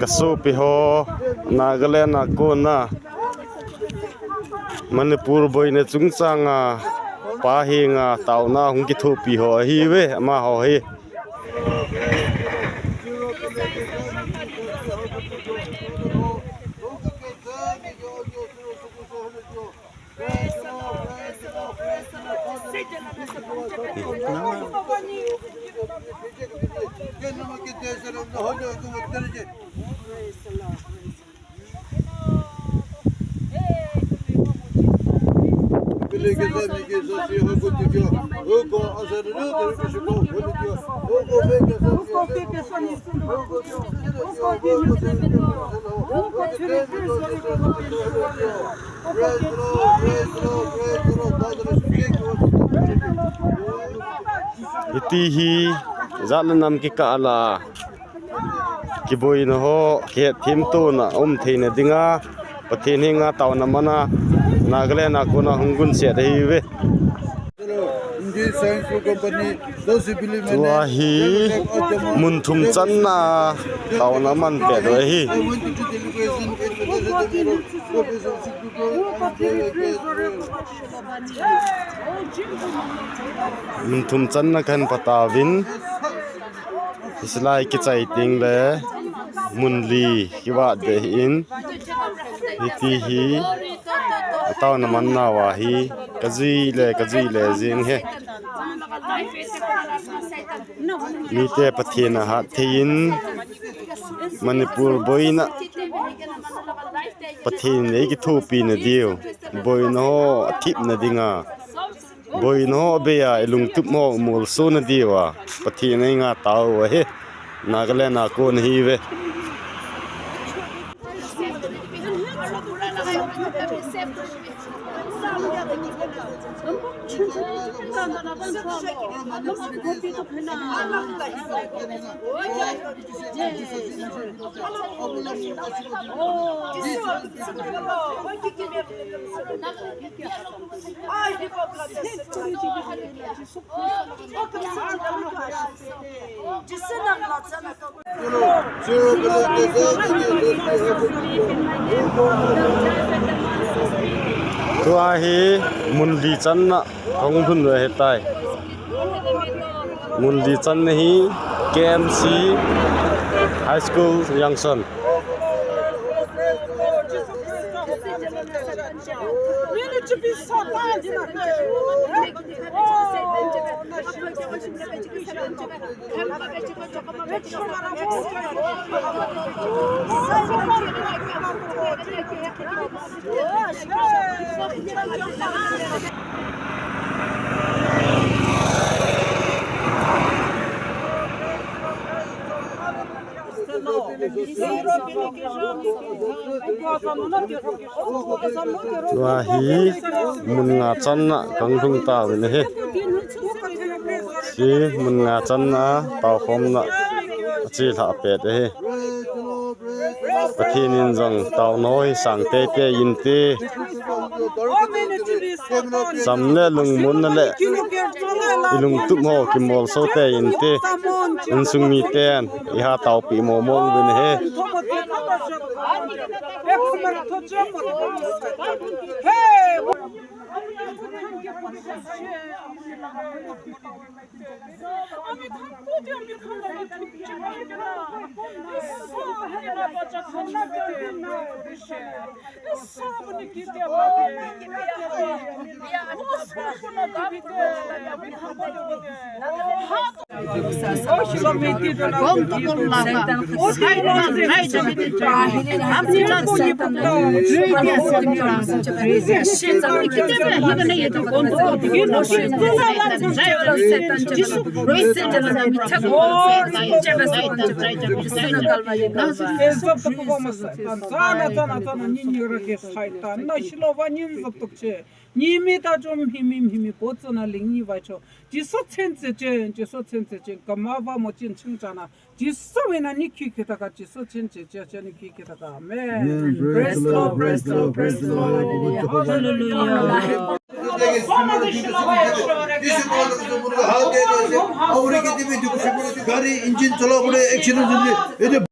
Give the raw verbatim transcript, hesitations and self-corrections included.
Kasopi ho, Nagaland a kona Manipur boina chungchanga Pa henga taona hung kithopi ho ahiuve, amaho hi. Hiti hi jat le nam kikah a la kiboina ho kihetthem tona um theina dinga Pathen henga taona mana Nagaland a kona hung gunset ahiuve. Indian Science Company, those who believe in Tua hi mun thum channa taona man pet u ahi. Mun thum channa kahin patauvin, hiche lai kichai teng le mun li kivat deh in, hiti hi ataona man nauva hi kajui le kajui le jing e. Mite Pathen ahat thei in Manipur boina Pathen in eikithopi na diu, boina ho athip na dinga, boina ho abei a ilungtup ho molso na diuva Pathen henga tao u ahi. Nagaland a kona ahiuve. Tua hi mun li channa kahung lhun u ahitai. Mun li channa hi K M C High School Junction. Tua hi mun nga channa kahung lhung tauvin ahi. Hiche mun nga channa taokhomna achelhah pet ahi. Pathen in jong taona ho hi sang teitei inte. Cham le lungmonna le ilungtup ho kimolso tei inte. Insung miten iha taopi momo uvin ahi. Ni mi ta chom hi mi, hi mi po chuna ling ni vai cho. Jisu chen che chen, Jisu chen che chen, kama va mo chen ching chana. Jisu mina ni khi khi ta ka, Jisu chen che che che ni khi khi ta ka. Amen. Amen. Praise the Lord, praise the Lord, praise the Lord. Hallelujah. Gari engine chala pore accident hoye.